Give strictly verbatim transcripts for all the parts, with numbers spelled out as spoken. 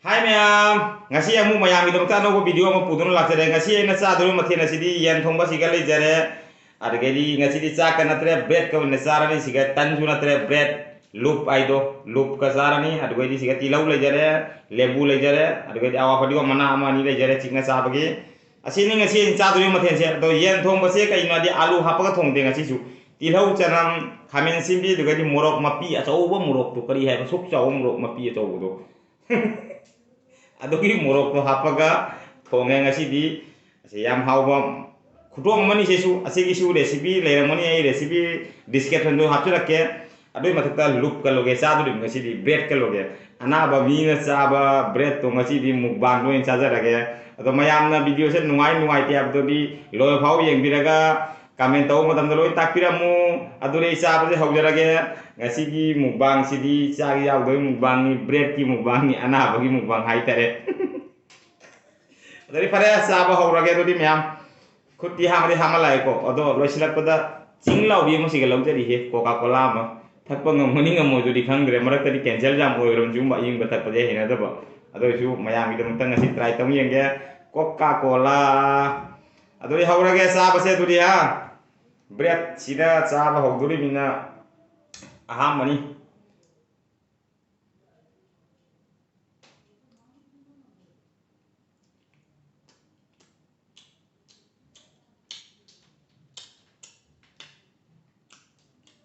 ꯍꯥꯏ ꯃꯌꯥꯝ, ꯉꯁꯤ ꯑꯃꯨꯛ ꯃꯌꯥꯝꯒꯤꯗꯃꯛꯇ ꯑꯅꯧꯕ video ꯑꯃ ꯄꯨꯗꯨꯅ ꯂꯥꯛꯆꯔꯦ꯫ ꯉꯁꯤ ꯑꯩꯅ ꯆꯥꯗꯣꯔꯤꯕ ꯃꯊꯦꯜ ꯑꯁꯤꯗꯤ ꯌꯦꯟ ꯊꯣꯡꯕꯁꯤꯒ ꯂꯩꯖꯔꯦ, ꯑꯗꯨꯗꯒꯤꯗꯤ ꯉꯁꯤꯗꯤ ꯆꯥꯛꯀ ꯅꯠꯇ꯭ꯔꯦ, breadꯀ ꯑꯣꯏꯅ ꯆꯥꯔꯅꯤ꯫ ꯁꯤꯒ ꯇꯟꯁꯨ ꯅꯠꯇ꯭ꯔꯦ, bread, ꯂꯨꯞ ꯍꯥꯏꯗꯣ, ꯂꯨꯞꯀ ꯆꯥꯔꯅꯤ꯫ ꯑꯗꯨꯗꯒꯤꯗꯤ ꯁꯤꯒ ꯇꯤꯜꯍꯧ ꯂꯩꯖꯔꯦ, ꯂꯦꯕꯨ ꯂꯩꯖꯔꯦ, ꯑꯗꯨꯗꯒꯤꯗꯤ ꯑꯋꯥ ꯐꯗꯤꯒꯣꯝ ꯃꯅꯥ ꯑꯃ ꯑꯅꯤ ꯂꯩꯖꯔꯦ ꯆꯤꯛꯅ ꯆꯥꯕꯒꯤ꯫ ꯑꯁꯤꯅꯤ ꯉꯁꯤ ꯑꯩꯅ ꯆꯥꯗꯣꯔꯤꯕ ꯃꯊꯦꯜꯁꯦ꯫ ꯑꯗꯣ ꯌꯦꯟ ꯊꯣꯡꯕꯁꯦ ꯀꯩꯅꯣ ꯍꯥꯏꯗꯤ ꯑꯥꯂꯨ ꯍꯥꯞꯄꯒ ꯊꯣꯡꯗꯦ ꯉꯁꯤꯁꯨ꯫ ꯇꯤꯜꯍꯧ, ꯆꯅꯝ, ꯈꯥꯃꯦꯟ ꯑꯁꯤꯟꯕꯤ, ꯑꯗꯨꯗꯒꯤꯗꯤ ꯃꯣꯔꯣꯛ ꯃꯄꯤ ꯑꯆꯧꯕ, ꯃꯣꯔꯣꯛꯇꯣ ꯀꯔꯤ ꯍꯥꯏꯕ, ꯁꯨꯛ ꯆꯥꯎꯕ ꯃꯣꯔꯣꯛ ꯃꯄꯤ ꯑꯆꯧꯕꯗꯣ꯫ ꯑꯗꯨꯒꯤ ꯃꯣꯔꯣꯛꯇꯣ ꯍꯥꯞꯄꯒ ꯊꯣꯡꯉꯦ ꯉꯁꯤꯗꯤ꯫ ꯑꯁꯤ ꯌꯥꯝ ꯍꯥꯎꯕ ꯈꯨꯊꯣꯡ ꯑꯃꯅꯤ ꯁꯤꯁꯨ꯫ ꯑꯁꯤꯒꯤꯁꯨ recipe ꯂꯩꯔꯝꯒꯅꯤ, ꯑꯩ recipe descriptionꯗꯨ ꯍꯥꯞꯆꯔꯛꯀꯦ꯫ ꯑꯗꯨꯒꯤ ꯃꯊꯛꯇ ꯂꯨꯞꯀ ꯂꯧꯒꯦ ꯆꯥꯗꯣꯔꯤꯕ ꯉꯁꯤꯗꯤ, breadꯀ ꯂꯧꯒꯦ꯫ ꯑꯅꯥꯕ ꯃꯤꯅ ꯆꯥꯕ breadꯇꯣ ꯉꯁꯤꯗꯤ mukbangꯗ ꯑꯣꯏꯅ ꯆꯥꯖꯔꯒꯦ꯫ ꯑꯗꯣ ꯃꯌꯥꯝꯅ videoꯁꯦ ꯅꯨꯡꯉꯥꯏ ꯅꯨꯡꯉꯥꯏꯇꯦ ꯍꯥꯏꯕꯗꯨꯗꯤ ꯂꯣꯏꯐꯥꯎ ꯌꯦꯡꯕꯤꯔꯒ comment ꯇꯧꯕ ꯃꯇꯝꯗ ꯂꯣꯏ ꯇꯥꯛꯄꯤꯔꯝꯃꯨ꯫ ꯑꯗꯨꯗꯤ ꯑꯩ ꯆꯥꯕꯁꯦ ꯍꯧꯖꯔꯒꯦ꯫ ꯉꯁꯤꯒꯤ mukbangꯁꯤꯗꯤ ꯆꯥꯛ ꯌꯥꯎꯗꯕꯒꯤ mukbangꯅꯤ, breadꯀꯤ mukbangꯅꯤ, ꯑꯅꯥꯕꯒꯤ mukbang ꯍꯥꯏꯇꯥꯔꯦ꯫ ꯑꯗꯨꯗꯤ ꯐꯔꯦ, ꯆꯥꯕ ꯍꯧꯔꯒꯦ꯫ ꯑꯗꯨꯗꯤ ꯃꯌꯥꯝ, ꯈꯨꯠꯇꯤ ꯍꯥꯝꯃꯗꯤ ꯍꯥꯝꯃ ꯂꯥꯛꯑꯦꯀꯣ, ꯑꯗꯣ ꯂꯣꯏꯁꯤꯜꯂꯛꯄꯗ ꯆꯤꯡ ꯂꯥꯎꯕꯤ ꯑꯃ ꯁꯤꯒ ꯂꯧꯖꯔꯤꯍꯦ, Coca Cola ꯑꯃ꯫ ꯊꯛꯄ ꯉꯝꯒꯅꯤ ꯉꯝꯃꯣꯏꯗꯨꯗꯤ ꯈꯪꯗ꯭ꯔꯦ, ꯃꯔꯛꯇꯗꯤ cancel ꯌꯥꯝ ꯑꯣꯏꯈ꯭ꯔꯕꯅꯤ ꯁꯤꯒꯨꯝꯕ ꯑꯏꯪꯕ ꯊꯛꯄꯁꯦ ꯍꯩꯅꯗꯕ꯫ ꯑꯗꯨ ꯑꯣꯏꯔꯁꯨ ꯃꯌꯥꯝꯒꯤꯗꯃꯛꯇ ꯉꯁꯤ try ꯇꯧ ꯌꯦꯡꯒꯦ꯫ Coca Cola꯫ ꯑꯗꯨꯗꯤ ꯍꯧꯔꯒꯦ ꯆꯥꯕꯁꯦ ꯑꯗꯨꯗꯤ, ꯍꯥ꯫ Breadꯁꯤꯗ ꯆꯥꯕ ꯍꯧꯗꯣꯔꯤꯕꯅꯤꯅ ꯑꯍꯥꯟꯕꯅꯤ꯫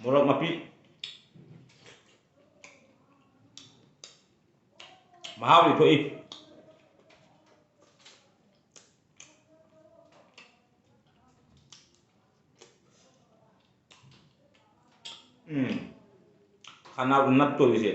ꯃꯣꯔꯣꯛ ꯃꯄꯤ꯫ ꯃꯍꯥꯎꯗꯤ ꯊꯣꯛꯏ꯫ ꯎꯝ꯫ ꯈꯅꯥꯎ ꯅꯞꯇꯣꯔꯤꯁꯦ꯫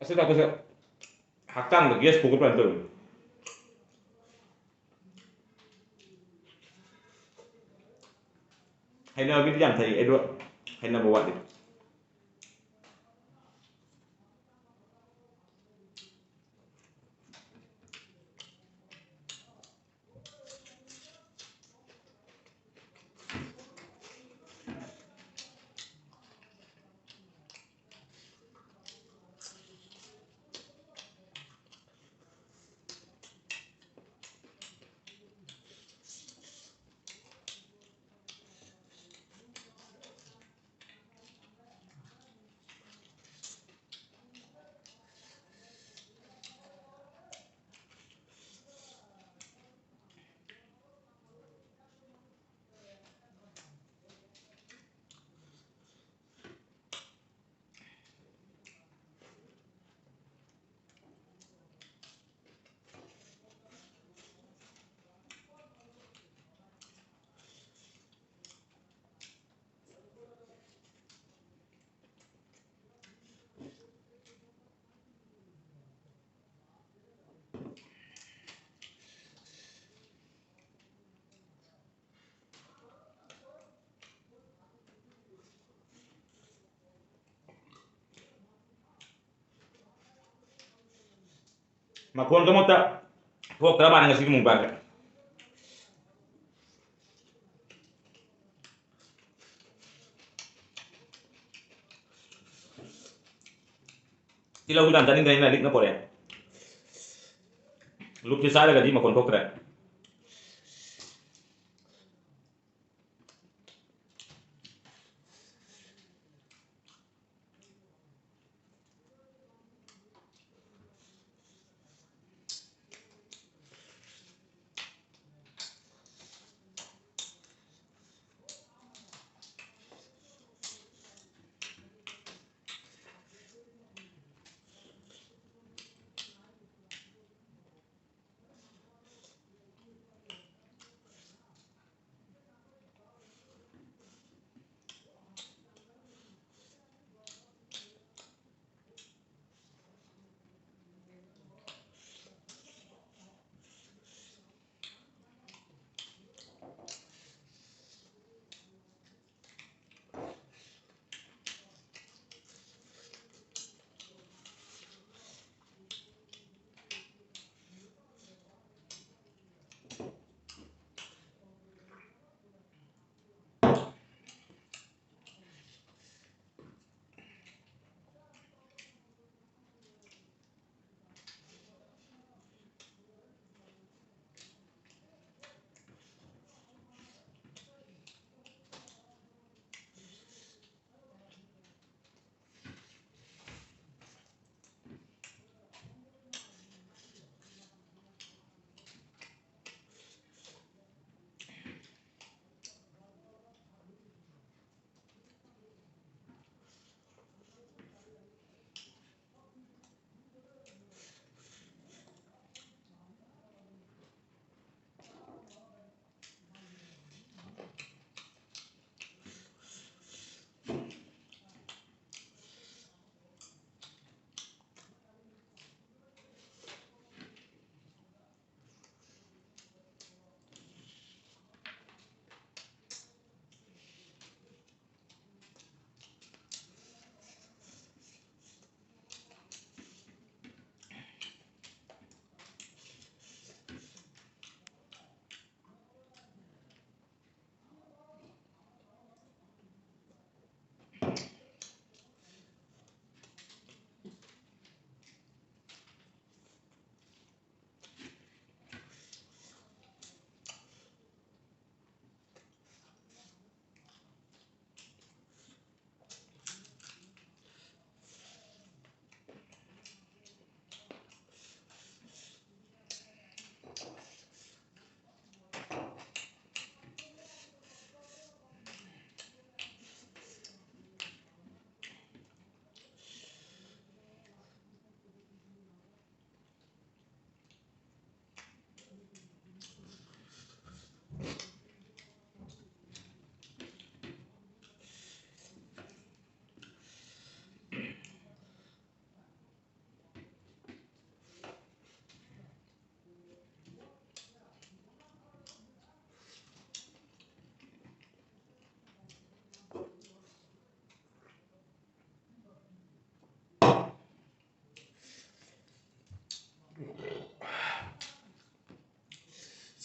ꯑꯁꯤ ꯊꯛꯄꯁꯦ ꯍꯛꯆꯥꯡꯗ ꯒ꯭ꯌꯥꯁ ꯊꯣꯛꯄ plan ꯇꯧꯔꯤ꯫ ꯍꯩꯅꯕꯤꯗꯤ ꯌꯥꯝ ꯊꯛꯏ ꯑꯗꯣ ꯍꯩꯅꯕ ꯋꯥꯠꯂꯤ꯫ ꯃꯈꯣꯟꯒ ꯑꯃꯠꯇ ꯊꯣꯛꯇ꯭ꯔ ꯃꯥꯜꯂꯦ ꯉꯁꯤꯒꯤ mukbangꯁꯦ꯫ ꯇꯤꯜꯍꯧ ꯌꯥꯝ ꯆꯥꯅꯤꯡꯗ꯭ꯔꯦ, ꯑꯩꯅ ꯂꯤꯛꯅ ꯄꯣꯔꯛꯑꯦ꯫ ꯂꯨꯞꯁꯦ ꯆꯥꯔꯒꯗꯤ ꯃꯈꯣꯟ ꯊꯣꯛꯇ꯭ꯔꯦ꯫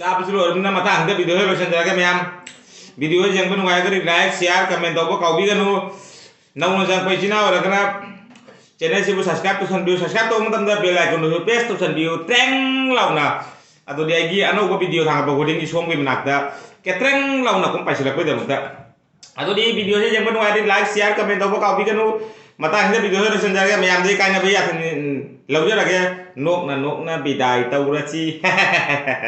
ꯆꯥꯕꯁꯨ ꯂꯣꯏꯔꯕꯅꯤꯅ ꯃꯇꯥꯡꯁꯤꯗ video ꯁꯦ ꯂꯣꯏꯁꯤꯟꯖꯔꯒꯦ ꯃꯌꯥꯝ꯫ Video ꯁꯦ ꯌꯦꯡꯕ ꯅꯨꯡꯉꯥꯏꯔꯒꯗꯤ like, share, comment ꯇꯧꯕ ꯀꯥꯎꯕꯤꯒꯅꯨ꯫ ꯅꯧꯅ ꯆꯪꯉꯛꯄ ꯏꯆꯤꯟ ꯏꯅꯥꯎ ꯑꯣꯏꯔꯒꯅ channel ꯁꯤꯕꯨ subscribe ꯇꯧꯁꯟꯕꯤꯌꯨ꯫ Subscribe ꯇꯧꯕ ꯃꯇꯝꯗ bell icon ꯗꯨꯁꯨ press ꯇꯧꯁꯟꯕꯤꯌꯨ, ꯇ꯭ꯔꯦꯡ ꯂꯥꯎꯅ꯫ ꯑꯗꯨꯗꯤ ꯑꯩꯒꯤ ꯑꯅꯧꯕ video ꯊꯥꯒꯠꯄ ꯈꯨꯗꯤꯡꯒꯤ ꯁꯣꯝꯒꯤ ꯃꯅꯥꯛꯇ ꯀꯦꯇ꯭ꯔꯦꯡ ꯂꯥꯎꯅ ꯀꯨꯝ ꯄꯥꯏꯁꯤꯜꯂꯛꯄꯒꯤꯗꯃꯛꯇ꯫ ꯑꯗꯨꯗꯤ video ꯁꯦ ꯌꯦꯡꯕ ꯅꯨꯡꯉꯥꯏꯔꯗꯤ like, share, comment ꯇꯧꯕ ꯀꯥꯎꯕꯤꯒꯅꯨ꯫ ꯃꯇꯥꯡꯁꯤꯗ video ꯁꯦ ꯂꯣꯏꯁꯤꯟꯖꯔꯒꯦ꯫ ꯃꯌꯥꯝꯗꯒꯤ ꯀꯥꯏꯅꯕ ꯌꯥꯊꯪ ꯂꯧꯖꯔꯒꯦ꯫ ꯅꯣꯛꯅ ꯅꯣꯛꯅ ꯕꯤꯗꯥꯏ ꯇꯧꯔꯁꯤ꯫